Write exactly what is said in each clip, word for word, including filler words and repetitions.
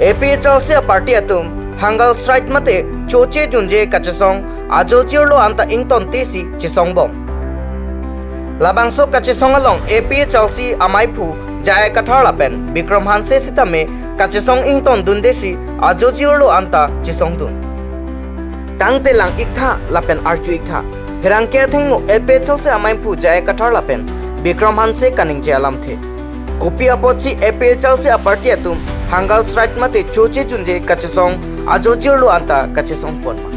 A P H L C a-party atum hunger strike mate choche junje kachesong ajo jirlo anta ingtontesi chesongbom. Labangso kachesong along A P H L C amaiphu J I Kathar lapen Bikram Hanse sitame kachesong ingtondundesi ajo jirlo anta chesongdun. Tangte lang-iktha lapen arju-iktha. Pherangke athengno A P H L C amaiphu J I Kathar lapen Bikram Hanse kaningje alamthe. Kopi apotsi A P H L C a-party atum hunger strike mate choche junje kachesong ajo jirlo anta kachesongponma?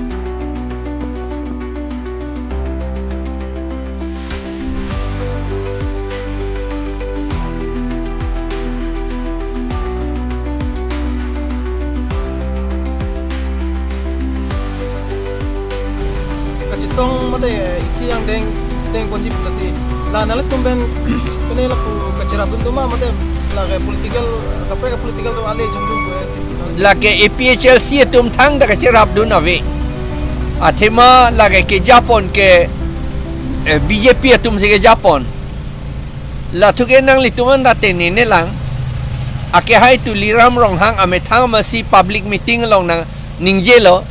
Kachesong mate isi angdeng dengponji pulo si. La nanglitum pen pine lapu kacherapdun do ma mate lake political, kaprek political do ale jongdun ko isi. Lake A P H L C atum thangta kacherapdun ave. Athema lake kejapon ke, eh, B J P atumsi kejapon. Lathu ke nanglitum anta tengne lang. Akehai Tuliram Ronghang amethang amatsi public meeting along nangningje lo.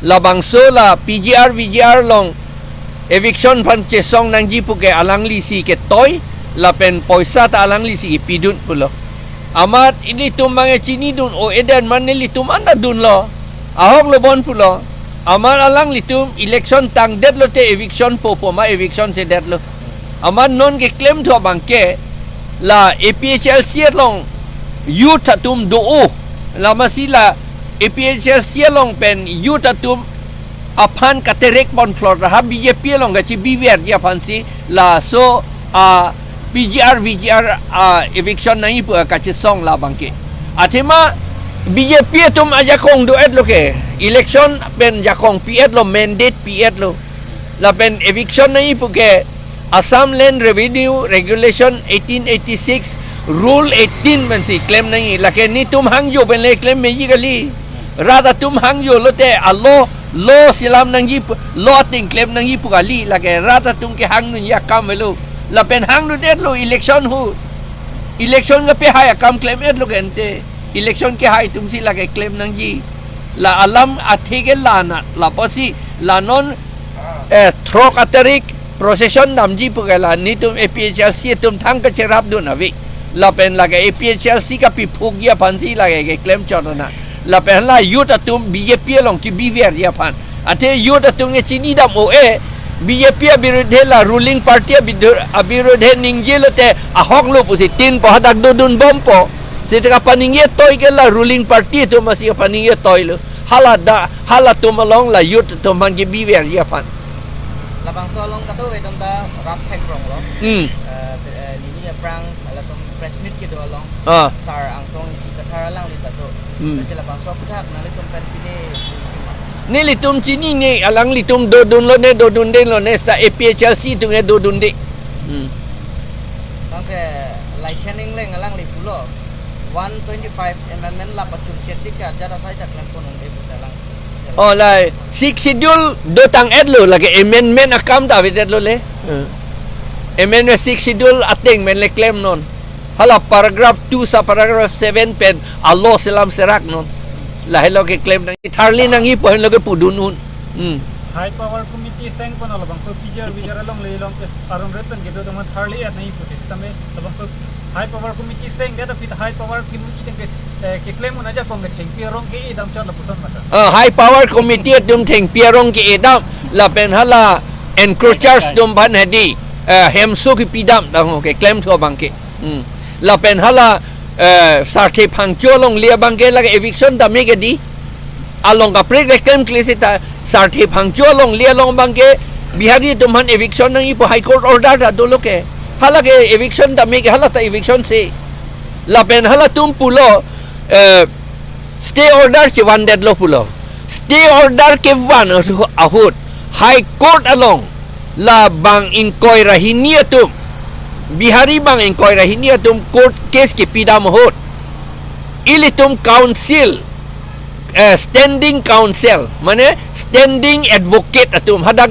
Labangso la P G R V G R along eviction aphan chesong nangji puke alanglisi ketoi, lapen poisa ta alanglisi kepidun pulo. Amat ilitum abang chinidun o-edet mane ilitum anta dunlo. Ahok lo bon pulo. Amat alanglitum election tangdetlote eviction popo ma eviction sedetlo. Amat non keklemthu abangke la A P H L C along youth atum do-o. Lamatsi la A P H L C along pen youth atum aphan katerek ponplot ra ha B J P along kachebiverji aphansi laso a P G R V G R a eviction nangji pu kachesong labangke. Athema B J P atum ajakong do-etlo ke, election pen jakong pi-etlo, mandate pi-etlo. Lapen eviction nangji puke Assam Land Revenue Regulation eighteen eighty-six, Rule eighteen pensi klem nangji. Lake netum hangjo pen le klem meji kali. Rat atum hangjo lote a-law, law selam nangji pu, law ateng klem nangji pu kali. Lake rat atum kehangdunji akam avelo. Lapen hangdun-etlo election ahut. Election kapehai akam klem-etlo ke ante. Election kehai atumsi lake klem nangji. La alam athe ke la na, lapusi la non, eh, throk atarik procession damji puke la netum A P H L C atum thang kacherapdun ave. Lapen lake A P H L C kapiphukji aphansi lake keklem chot na. Lapen la youth atum B J P along kebiverji aphan. Athe youth atum ke chinidam o-e, B J P abirudhe la ruling party abidhu-, abirudhe ningje lote ahok lo pusi tin po hadak dodunbompo. Seta kapaningje toi ke la ruling party atum amatsi kapaningje toi lo. Hala da, halatum along la youth atum aphan kebiverji aphan. Labangso along kadokave atum ta rat thekrong lo. Hmm. Eh, eh, nini aphrang latum press meet kedo along. Ah. Sar Angtong J I Kathar alangli ta do. Hmm. Lasi labangso aphuthak nanglitum pen pine. Nelitum chinine, alanglitum dodunlone, dodundelone, seta A P H L C atum ke dodunde. Hmm. Tangke Laishan Engleng alangli pulo one twenty-five amendment la pachun chetik ke ajat asai ta klempon un-e pu ta lang. Oh, la Sixth Schedule dotang-etlo, lake amendment akam ta avedetlo le. Hmm. Amendment Sixth Schedule ateng pen le klemnon. Hala paragraph two sub paragraph seven pen a-law selam seraknon. Lahelo keklem nang, tharli nangji pu henlo kepudun un. Hmm. High Power Committee sengpon labangso P G R V G R along le along ke aron ret pen kedo atum tharli-et nangji pu sitame labangso High Power Committee sengdet aphi ta High Power Committee ateng ke, eh, keklem un ajakong ke thengpi arong ke-edam chot lapuson masa. Ah, High Power Committee atum thengpi arong ke-edam lapen hala encroachers atum aphan hedi, eh, hemso kepidam dang ho keklemthu abangke. Hmm. Lapen hala, eh, Sarthe Phangcho alongle abangke lake eviction dam-e ke di. Along kaprek le klemkle seta Sarthe Phangcho alongle along abangke Bihari atum aphan eviction nangji pu High Court order ta dolo ke. Hala ke eviction dam-e ke hala ta eviction se. Lapen halatum pulo, eh, stay order chevandetlo pulo. Stay order kevan ahut High Court along la bang ingkoi ra hini atum, Bihari bang ingkoi ra hini atum court case kepidam ahut ilitum counsel, eh, standing counsel, mane standing advocate atum hadak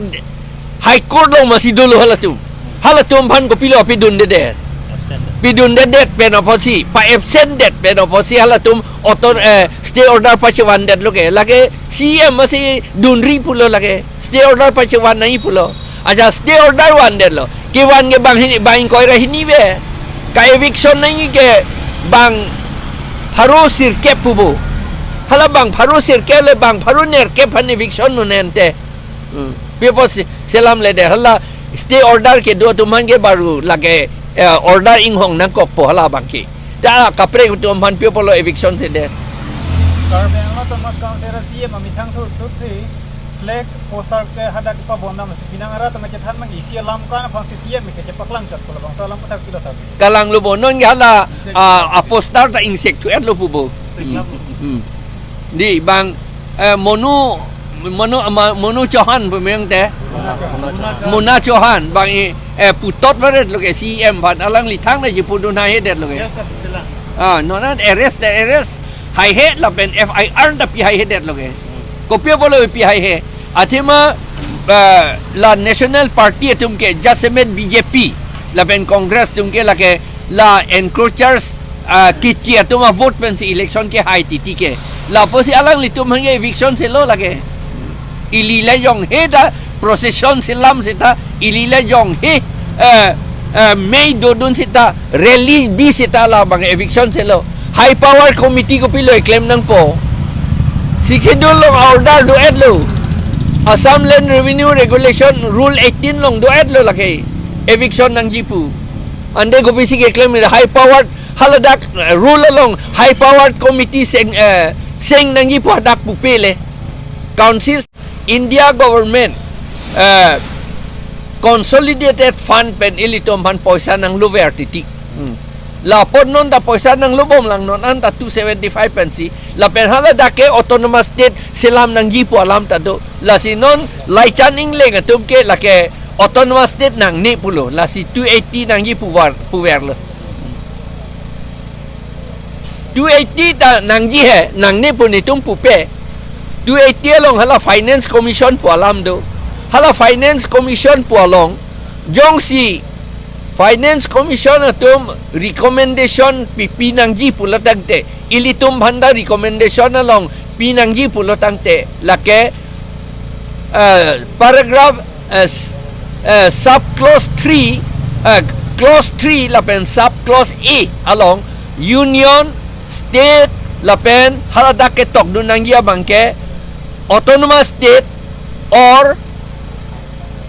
High Court along amatsi dolo halatum. Halatum aphan kopilo pidundedet. Absent. Pidundedet pen apotsi, pa-absent det pen apotsi halatum author, eh, Stay order pachevan detlo ke. Lake C E M masi dunri pulo lake. Stay order pachevan nangji pulo. Acha stay order van detlo. Kevan ke bang hini, bang ingkoi ra hini ave. Ka eviction nangji ke bang pharo sirkep pubo. Hala bang pharo sirkep le bang pharo nerkep aphan eviction non ente. Hmm. Pi apot se-, selamledet, hala stay order kedo atum aphan ke baru lake, eh, order inghong nangkokpo hala abang ke. Ta kaprek atum aphan pi apotlo eviction sedet. Karbi Anglong Autonomous Council C E M amethang thurthursi flag poster ke hadak kepabonam si pinang arat tama chethan mang isi alam kan aphan si C E M ke chepaklang chot pulo bangso alam puthak pilo sar. Kalanglo bo non ke hala, ah, a poster ta ingsek thu-etlo pubo. Hmm. Hmm. Di bang, eh, Monu, Monu, ma-, Monu Chauhan pu meng te. Mona Chauhan bang i, eh, putot varetlo ke C E M aphan alangli thangta chepudun haihedetlo ke. Ah, non an arrest, arrest haihe lapen F I R ta pi haihedetlo ke. Kopi apotlo pi haihe. Athema, eh, la National Party atum ke jasemet B J P lapen Congress atum ke lake la encroachers, ah, keche atum avote pensi election kehai titi ke. Lapusi alanglitum aphan ke eviction selo lake. Ili le jonghe ta procession selam seta, ili le jonghe, eh, eh, mei dodun seta, rally bi seta labang eviction selo. High power committee kopilo eklem nangpo. Sixth Schedule along order do-etlo. Assam Land Revenue Regulation Rule eighteen along do-etlo lake. Eviction nangji pu. Ante kopisi keklem high powered haladak, eh, rule along high powered committee seng, eh, seng nangji pu hadak pupe le. Council India government, eh, consolidated fund pen ilitum aphan poisa nanglover titi. Hmm. Lapot non ta poisa nanglobom lang non anta two seventy-five pensi. Lapen haladak ke autonomous state selam nangji pu alam ta do. Lasi non Laichan Engleng atum ke lake autonomous state nangne pulo. Lasi two eighty nangji puvar, puverlo. Two eighty ta nangji he, nangne pu netum pupe. Two eighty along hala Finance Commission pu alam do. Hala Finance Commission pu along, jongsi Finance Commission atum recommendation pipi nangji pulo tangte, ilitum aphan ta recommendation along pi nangji pulo tangte, lake, eh, paragraph, eh, s-, eh, sub clause three, eh, clause three lapen sub clause A along union, state lapen haladak ketokdun nangji abang ke autonomous state or,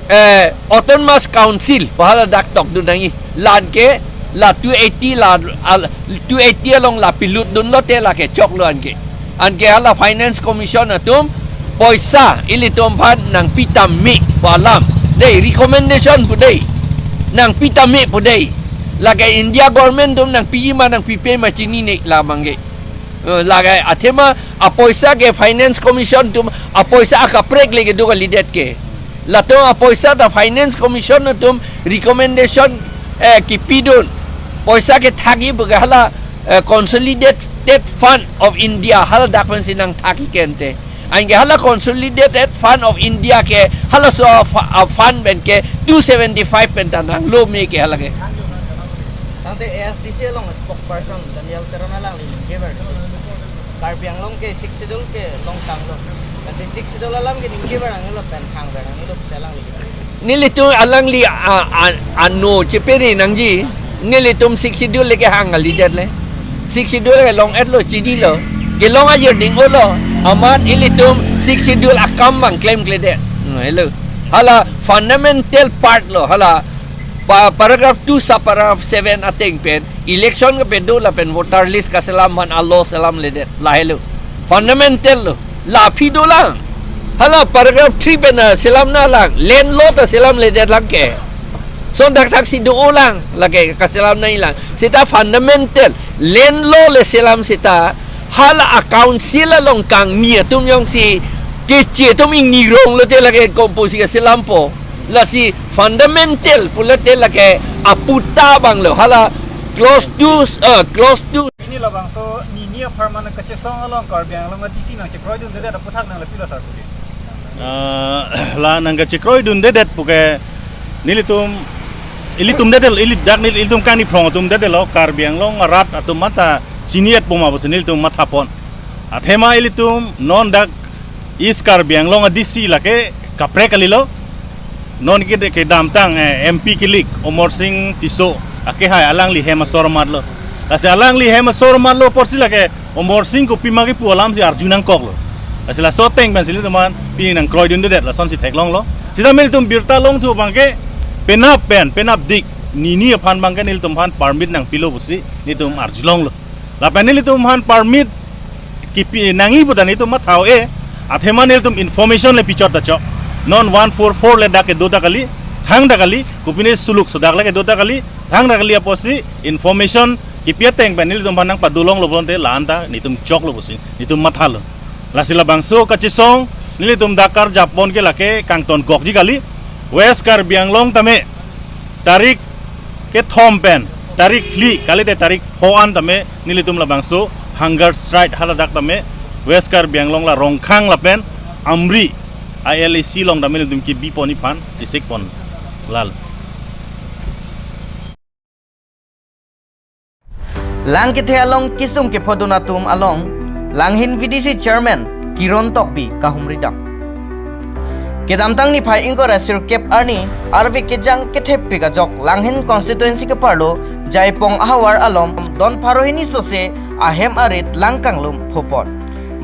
eh, autonomous council pu haladak tokdun nangji. La-an ke la two eighty la, al-, two eighty along la pilutdunlote lake choklo anke. Anke hala Finance Commission atum poisa ilitum aphan nangpi tame pu alam. Dei, recommendation pu dei. Nangpi tame pu dei. Lake India government atum nangpiji ma nangpipe ma chinine labang ke. Eh, lake athema apoisa ke Finance Commission atum apoisa akaprek le kedo kalidet ke. Latum apoisa ta Finance Commission atum recommendation, eh, kipidun. Poisa kethakji pu ke hala, eh, Consolidated Fund of India haladak pensi nangthakji ke ante. Anke hala Consolidated Fund of India ke halaso a fa-, a fund pen ke two seventy-five pen ta nanglo me ke hala ke. Tangte A S D C along spokesperson Daniel Teron alangli ningjever. Karbi Anglong ke Sixth Schedule ke longtanglo. Lasi Sixth Schedule alam ke ningjever nanglo pen thangver nanglo pu alangli. Nelitum alangli a, a, ano chepere nangji. Nelitum Sixth Schedule le kehang kalidet le. Sixth Schedule ke long-etlo chinilo. Kelong ajirding-olo. Amat ilitum Sixth Schedule akam abang klemkledet. Hmm, hello. Hala fundamental part lo. Hala pa-, paragraph two sub paragraph seven ateng pen election kepedo lapen voter list kaselam aphan a-law selamledet. Lahelo. Fundamental lo. La aphi dolang. Hala paragraph three pen, ah, selamnanglang. Land law ta selamledet lang ke. Son thakthak si do-olang. Lake kaselam nanglang. Seta fundamental. Land law le selam seta hala a-council along kangni atum jongsi keche atum ingni ronglote lake komposi kaselampo. Lasi fundamental pulote lake aputa abanglo. Hala clause two, eh, clause two. Pini labangso nini apharman kachesong along Karbi Anglong a-D C nangchekroidundedet aputhak nanglepilo sar pudi. Ah, la nangkachekroidundedet puke nelitum, ilitum dedet, ili dak nel-, ilitum kangni phrong atum dedetlo, Karbi Anglong arat atum mata chini-etpo ma pusi nelitum mathapon. Athema ilitum non dak East Karbi Anglong a D C lake kaprek kalilo. Non ke kedamtang, eh, M P kilik Amarsing Tisso akehai alangli hem asor matlo. Lasi alangli hem asor matlo apotsi lake Amarsing kopima kipu alamsi arju nangkoklo. Lasi laso ateng pensi ilitum aphan pini nangkroidundedet, lasonsi theklonglo. Sita nelitum birta longthu abangke penap pen, penap dik nini aphan abangke nelitum aphan permit nangpilo pusi nelitum arjulonglo. Lapen nelitum aphan permit kipi nangji puta nelitum matha-o-e, athema nelitum information le pichot ta chok. Non one four four le dak kedo ta kali, thang ta kali, kopine suluk sodak le kedo ta kali, thang ta kali apotsi information kipi ateng pen nelitum aphan nangpadolonglo pulote la-an ta nelitum choklo pusi nelitum mathalo. Lasi labangso kachesong nelitum dak karjap pon ke lake kangtonkokji kali, West Karbi Anglong tame tarik kethom pen tarik phli kalite tarik pho an tame nelitum labangso hunger strike haladak tame West Karbi Anglong la Rongkhang lapen Amri a L A C along tame nelitum kebi ponji aphan chesik pon lalo. Lang kethe along kesung kephodun atum along Langhin V D C Chairman Kiron Tokbi kahumri dam. Kedamtang niphai ingkoi ra sirkep arni arve kejang kethepik ajok Langhin constituency keparlo Jaipong ahavar along don pharo hini sose ahem arit lang kanglum phopon.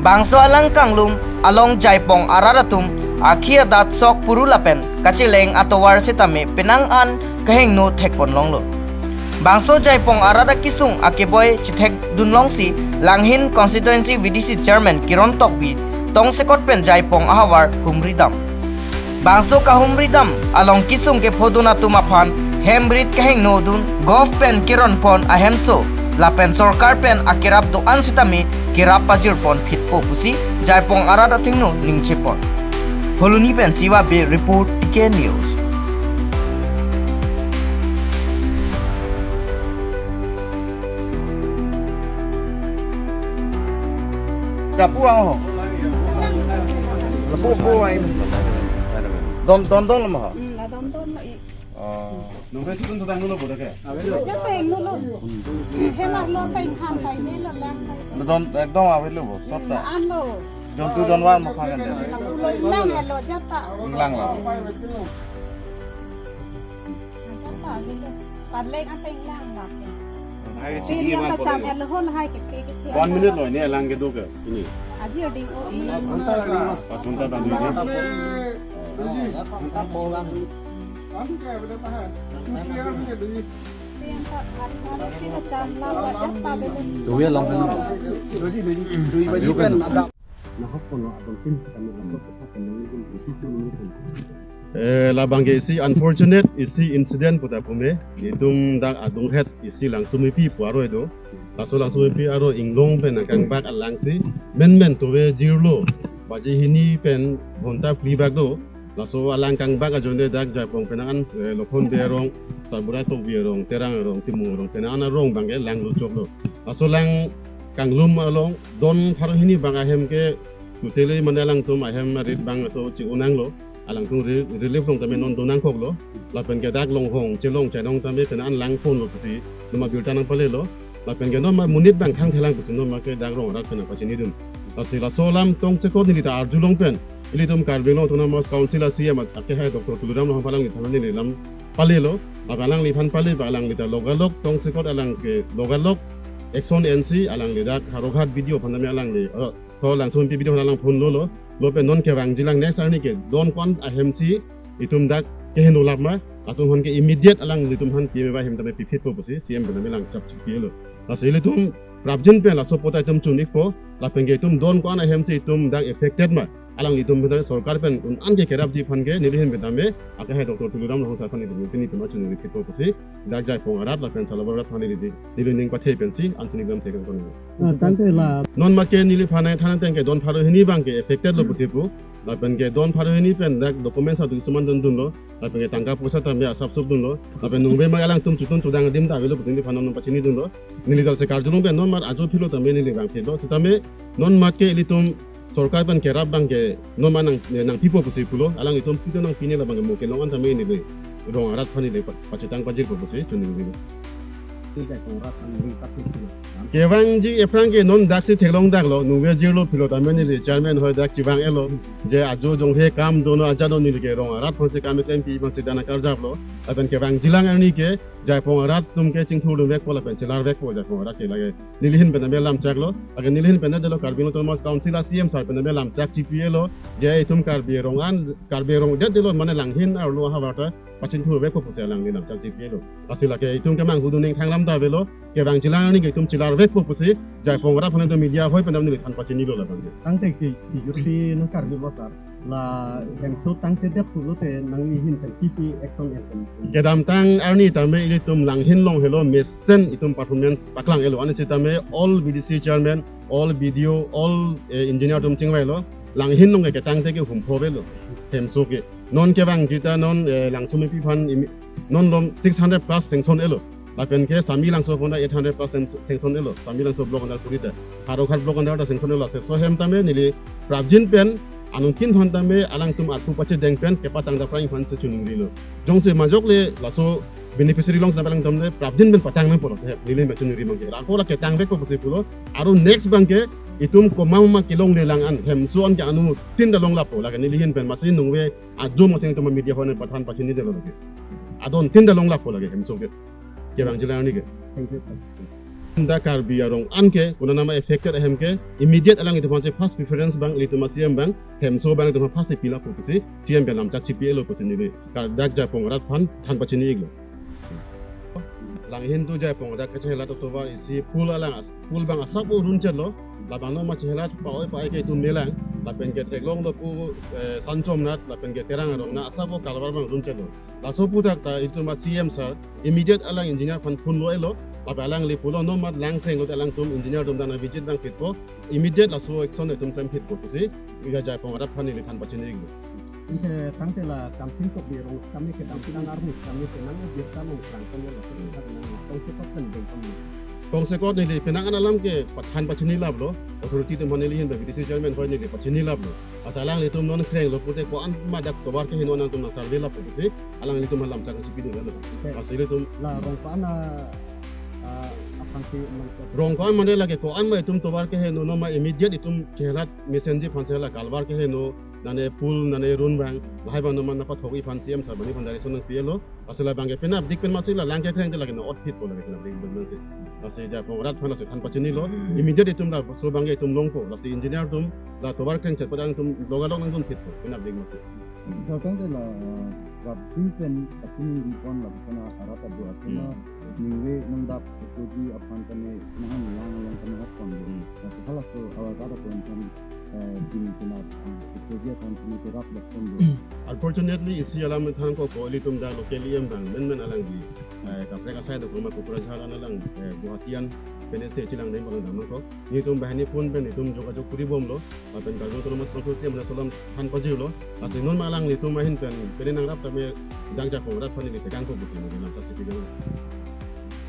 Bangso alang kanglum along Jaipong arat atum akhi adat sok puru lapen kacheleng atovar setame penang an kehingno thekpon longlo. Bangso Jaipong arat akesung akeboi chethekdun longsi Langhin constituency V D C chairman Kiron Tokbi tongsekot pen Jaipong ahavar humri dam. Bangso kahumri dam along kesung kephodun atum aphan hem rit kehingno dun, gov pen keron pon ahemso lapen sorkar pen akerap do-an setame kerap pajir pon phitpo pusi Jaipong arat athengno ningje pon. Phuloni pen Siva Bey report, T K News. Dapu ang ho. Lapu po ang. Don, don, don lama ho. Hmm, la don don lo i. Oh. Nunggu itu tuh tanggung lo bodoh ke? Aja teng lo. Hemar lo teng han tai ne lo lang. Don, ekdom awe lo bo, sota. An lo. Don tu don war mo khangan de. Lapu lo lang lo jata. Lang lo. Jata gitu. Padleng ateng lang lah. Pini yang kacam elhon hai ke ke ke. One minute lo ini elang kedo ke ini. Aji oding o i. Pas unta bang ini. Yang tak hari hari si kacam lang lah jata beli. Dui along kan. Dui baju kan ada. Nahok kono abang tim kita melakukan apa yang mungkin itu mungkin. Eh, labang ke isi unfortunate, isi incident puta pume. Itum dak adunghet isi Langsumipi pu aro do. Laso Langsumipi aro inglong pen nangkangbak alangsi menmen tove jirlo. Baji hini pen ghonta phli bak do. Laso alang kangbak ajoine dak Jaipong penang an, eh, Lokhon Bey arong, Sarbura Tokbi arong, Terang arong, Timung arong, penang an arong abangke lang luchoklo. Laso lang kanglum along don pharo hini abang ahem ke totally mane alangtum ahem arit abang laso chi-unanglo. Alangtum re-, relief along tame non donangkoklo. Lapen ke dak Longhong, Chelong, Chainong tame penang an lang ponlo pusi noma birta nangpalelo. Lapen ke noma monit abang khang thelang pusi noma ke dak rong arat pen nangpachinidun. Lasi laso alam tongsekot neli ta arjulong pen ilitum Karbi Anglong Autonomous Council a C E M akehai Doctor Tuliram Ronghang aphan alangli thanani neli lam palelo. Lapen alangliphan pale ba alangli ta logalog tongsekot alang ke logalog action ensi alangli dak Howraghat B D O aphan tame alangli, eh, to Langsumipi B D O aphan alang phone lolo. Lapen non kevangjilang next arni ke don ko-an ahemsi itum dak keheno lap ma, latum aphan ke immediate alanglitum aphan pime ba ahem tame piphitpo pusi C E M pen tame lang chapchipilo. Lasi ilitum prapjin pen laso apot itum chun-ikpo, lapen ke itum don ko-an ahemsi itum dak affected ma, alanglitum pen sorkar pen un-an ke kerapji aphan ke neli ahin pen tame akehai Doctor Tuliram Ronghang sir aphan itum pini itum achun-ik phitpo pusi dak Jaipong arat lapen Salabor arat aphan neli, neli ning pathe pensi ansi ning dam thekang kono. Ah, tangte la. Non mat ke neliphan than ateng ke don pharo hini abangke affected lo pusi pu. Lapen ke don pharo hini pen dak documents atum suman dundunlo. Lapen ke tangka poisa tame asap sup dunlo. Lapen nungbe ma alangtum chutun chudang adim ta avelo pusi neliphan non pachinidunlo. Neli talse karjulong pen non mat ajo philo tame neli abang philo. Setame non mat ke ilitum sorkar pen kerap abangke non mat nang, nangpipo pusi pulo. Alanglitum pito nangpine labangke mo kelong an tame neli rong arat aphan neli pa-, pachetang pajirpo pusi chun-ik neli. Jaipong rat an ring pathek pilo. Kevangji aphrang ke non daksi theklong daklo, nungve jirlo pilo tame neli chairman hoi dak chevang-elo. Je ajo jonghe kam dono aja do neli ke rong arat aphansi kam klem pi aphansi dana karjaplo. Lapen kevangjilang arni ke Jaipong arat atum ke chingthurdun vekpo lapen chelar vekpo Jaipong arat ke lake. Neli ahin pen tame lamchaklo. Lake neli ahin pen delo Karbi Anglong Autonomous Council a C M sir pen tame lamchak chipi-elo. Je itum Karbi Rong an, Karbi Rong det delo mane Langhin arlo ahavar ta pachinthur vekpo pusi alangli lamchak chipi-elo. Lasi lake itum kemang hudun ning thanglam ta avelo, kevangjilang arni ke itum chelar vekpo pusi, Jaipong rat aphan itum media hoi pen tame neli than pachinilo labang. Tangte ki, ki jurti nang Karbi bosar. La hemso tangte det pulote nangli ahin pen P C action en pen. Kedamtang arni tame ilitum Langhin along helo mesen itum performance paklang-elo. Ani sitame all B D C chairman, all B D O, all, eh, engineer atum chingvailo. Langhin along ke ketangte ke humphove-lo. Hemso ke. Non kevangji ta non, eh, Langsomepi aphan imi-, non lom six hundred plus sanction-elo. Lapen ke Samelangso aphan ta eight hundred plus sanction-elo. Samelangso block under puri ta. Howraghat block under ta sanction-elo. Laso ahem tame neli prapjin pen anungkin aphan tame alangtum arpu pachedeng pen kepatang dapra aphansi choningrilo. Jongsi majok le laso beneficiary along sita alangtum le prapjin pen patang nangpo laso ahem. Neli ma choningri abang ke. Ako la ketang vekpo pusi pulo. Aru next abang ke itum komat ma kelonglelang an hemso an ke anuttin ta longlappo. Lake neli ahin pen masi nungve ajo masi itum media hoi pen pathan pachinidelo lake. Adontin ta longlappo lake hemso ke. Kevangjilang arni ke. Thank you, sir. Dak Karbi arong an ke, konat nama affected ahem ke, immediate alanglitum aphansi first preference abang, ilitum a C M abang, hemso abang ilitum aphan first pilappo pusi, C M pen lamchak chipi-elo pusi neli, kar dak Jaipong rat aphan than pachini-iklo. Langhin to Jaipong dak kachehelat atovar isi pool alang as-, pool abang asap-o runchelo, labang non ma chehelat pa-oi pa-ai ke itum melang, lapen ke theklonglo pu, eh, Sanchom nat, lapen ke Terang arong nat asap-o culvert abang runchelo. Laso aputhak ta itum a C M sir, immediate alang engineer aphan phone-lo-elo, lapen alangli pulo non ma lang krenglo te alangtum engineer atum dana visit nangphitpo, immediate laso action itum klem phitpo pusi, iya Jaipong rat aphan neli than pachini-iklo. Anke tangte la kam singkok di rong kami ke dam pinang arni kami ke nang biar kami kerang kami la kami kami nang tong singkok kan dong kami. Kongsekot neli penang an alam ke pathan pachinilaplo, authority atum aphan neli ahin pen B D C chairman hoi neli pachinilaplo. Lasi alanglitum non krenglo pute ko-an ma dak tovar keheno nangtum nang survey lappo pusi, alanglitum aphan lamchak chipi-iklo. Okay. Lasi ilitum la rong ko-an a, a, aphan si nang rong ko-an mane lake ko-an ma itum tovar keheno non ma immediate itum chehelat mesenji aphan chehelat culvert keheno, nane pool, nane run abang, lahai abang non ma nangpathok-i aphan C M sir bani aphan direction nangpi-elo. Lasi labang ke penapdik pen masi la lang kekreng te lake na-ot phitpo lake penapdik pen masi. Lasi Jaipong rat aphan lasi than pachinilo. Immediate itum laso abang ke itum longpo. Lasi engineer atum la tovar krengchet pada itum logalog nangdun phitpo penapdik masi. Sir, tangte la, uh, prapjin pen kachiningri pon lapuson arat adu atum Hmm. ningve nangdak Kukuji aphan kami nahan lang lang kami hap pon. Hmm. Lasi halaso awal kada pon kami, eh, din kena, eh, Kukuji aphan kami terap lek pon. Unfortunately, isi alam than ko ko ilitum dak local E M abang, men men alangli, eh, kaprek asai do koma Kokrajhar an alang, eh, Guwahati an, pensi chelang deng palang damnang ko. Nelitum banghini phone pen nelitum jogajog kuri bomlo, lapen Karbi Autonomous Council C M laso alam than pajirlo, lasi non ma alanglitum ahin pen, pene nangrap tame dak Jaipong rat aphan neli tekangkok pusi neli lamchak chipi-iklo.